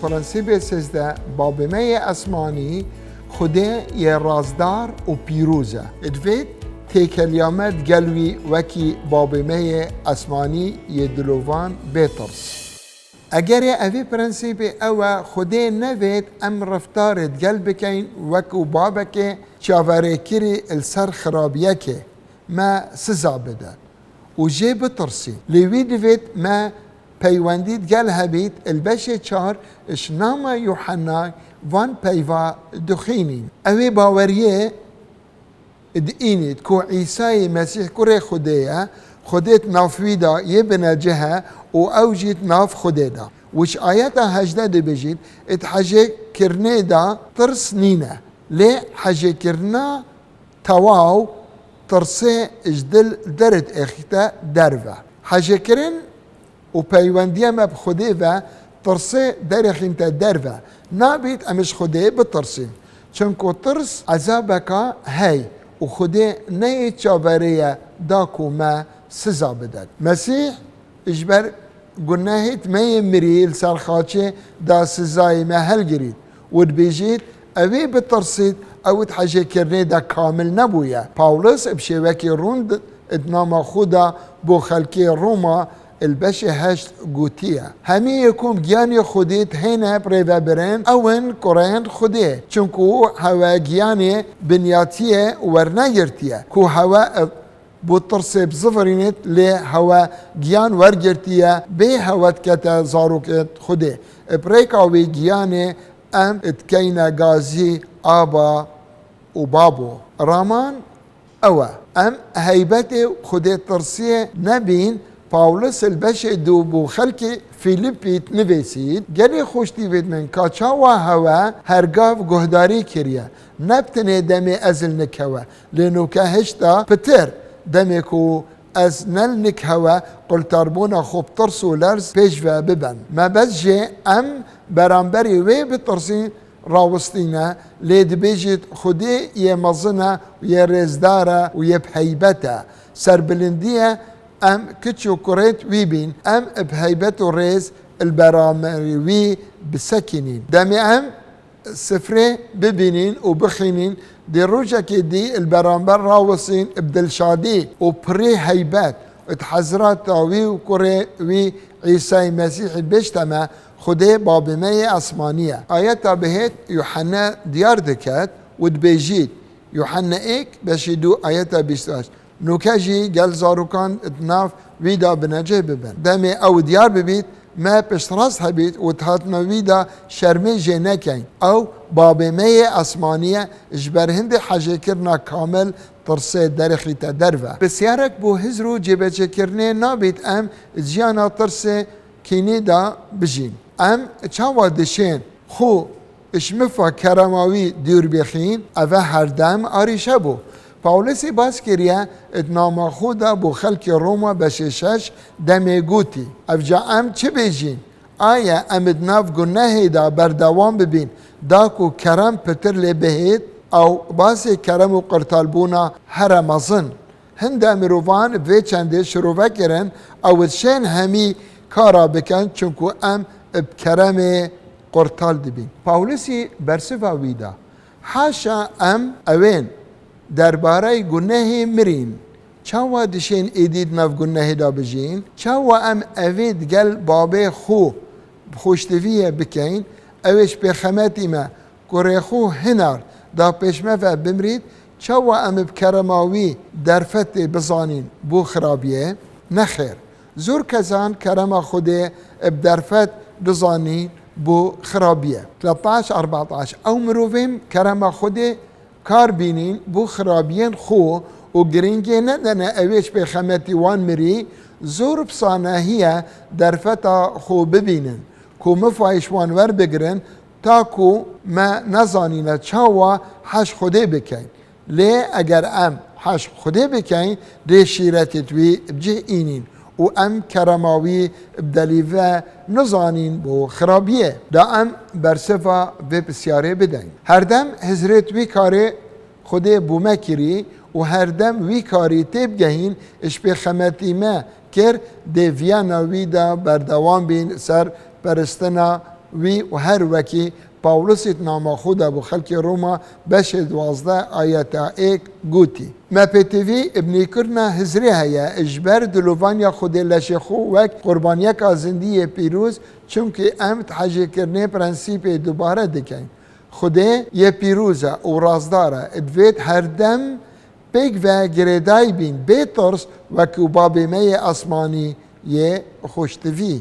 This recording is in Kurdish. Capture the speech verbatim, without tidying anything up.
Prensîbê sêzdeh, Babê me yê esmanî, Xwedê yê razdar û pîroz e. Divêt têkeliya me digel wî wekî Babê me yê esmanî yê dilovan bê tirs. Egerê evê prensîbê ew e, Xwedê nevêt em reftarê digel bikeyn wekû babekê çaverêkirî li ser xirabiyekê me siza bide û jê bitirsî. Lê wî divêt me peywendî digel hebît. Li beşê çar ji nama Yuhennay van peyva dixwînîn. Ew ê baweriyê diînît ku Îsayê Mesîh kurê Xwedê ye, Xwedê di nav wî de yê binecih e û ew jî di nav Xwedê de. Û ji ayeta hejdeh dibêjît, di hejêkirinê de tirs nîne. Lê hejêkirina tewaw tirsê ji dil derêt êxîte derve. Hejêkirin û peywendiya me bi Xwedê ve tirsê derêxînte derve. Nabît em ji Xwedê bitirsîn. Çimku tirs ezabeka hey û Xwedê neyê çaverê ye da ku me siza bidet. Mesîh ji ber gunehêt me yê mirî li ser xaçê da sizayê me helgirît û dibêjît, ew ê bitirsît, ew di hejêkirinê de kamil nebûye. Pawlos bi şêwekî rûn di, di nama xwe de bo xelkê Roma li beşê heşt gotiye, hemî yê ku bi giyanê Xwedê dihêne birêvebirin, ew in kurên Xwedê. Çimku hewe giyanê binyatiyê wernegirtiye, ku hewe bo tirsê bizivirînêt, lê hewe giyan wergirtiye, bê hewe dikete zarokê Xwedê. Bi rêka wê giyanê em dikeyne gazî Aba û Babo. Raman ew e. Em heybetê Xwedê tirsiyê nebîn, Pawlos li beşê du bo xelkê Fîlîpî dinivîsît, gelê xweştî vêt min ka çawa hewe her gav guhdarî kiriye, ne bi tenê demê ez li nik hewe, lê nûke hişta pitir, demê ku ez ne li nik hewe qultarbûna xwe bi tirs û lerz pêş ve bibin. Mebest jê em beramberî wê bitirsîn rawistîne, lê dibêjît, Xwedê yê mezin e û yê rêzdar e û yê bi heybet e. Serbilindî ye em kiç û kurêt wî bîn, em bi heybet û rêz li beramberî wî bisekînîn. Demê em sifrê bibînîn û bixînîn, dê rojekê dî li beramber rawistîn bi dilşadî û pirî heybet. Di hezreta wî û kurê wî Îsayê Mesîhî bêjte me, Xwedê Babê me yê esmanî ye. Ayeta bihêt Yuhenne diyar diket û dibêjît, Yuhenne êk, beşî du, ayeta bîst û heşt. Nûke jî gel zarokan di nav wî de binecih bibin. Demê ew diyar bibît, me piştrast hebît û di hatina wî de şermê jê nekeyn. Ew Babê me yê esmanî ye, ji ber hindê hejêkirina kamil tirsê derêxîte derve. Pisyarek bo hizr û cêbecêkirinê, nabît em di jiyana tirsê kînê de bijîn. Em çawa dişên xwe ji mifa kerema wî dûr bêxîn? Eve herdem arîşe bû. Pawlosî bas kiriye, di nama xwe de bo xelkê Roma beşê şeş demê gotî, Evca em çi bêjîn? Aye em di nav gunehê de berdewam bibîn, da ku kerem pitir lê bihêt? Ew basê kerem û qirtalbûna here mezin. Hinde mirovan bi vê çendê şirove kirin, ew dişên hemî kara bikin, çimku em bi keremê qurtal dibîn. Pawlosî bersiva wî da, Haşa em ewên derbarey gunehê mirîn. Çawa dişên êdî di nav gunehê de bijîn? Çawa em evê digel babê xwe bi xweştiviyê bikeyn? Ew ê ji pêxemetî me kurê xwe hinar da pêş me ve bimrît, çawa em bi kerema wî derfetê bizanîn bo xirabiyê? Nexêr. Zor kesan kerema Xwedê bi derfet dizanîn bo xirabiyê. Teletaş, erbetaş. Ew mirovên kerema Xwedê kar bînîn bo xirabiyên xwe û giringiyê nedene ewê ji pêxemetî wan mirî, zor bi sanehiye derfeta xwe bibînin, ku mifayê ji wan werbigirin, ta ku me nezanîne çawa heş Xwedê bikeyn. Lê eger em heş Xwedê bikeyn, dê şîretêt wî bi cih înîn û em kerema wî bi delî ve nizanîn bo xirabiyê. Da em bersiva vê pisyarê bideyn. Herdem hizrêt wî karê Xwedê bo me kirî û herdem wî karî têbigehîn, ji pêxemetî me kir, dê viyana wî de berdewam bîn ser peristina Wî û her wekî Pawlusî di nama xwe de bo xelkê Roma beşê duwazdeh ayeta êk gotî. M P T V bi nêkirina hizrê heye ji ber dilovaniya Xwedê leşê xwe wek qurbaniyeka zindî yê pîroz, çimkî em di hejêkirinê prensîpê dubare dikin. Xwedê yê pîroz e û razdar e, divêt her dem pêk ve girêdayî bîn, bê tirs, wekû Babê me yê esmanî yê xweştivî.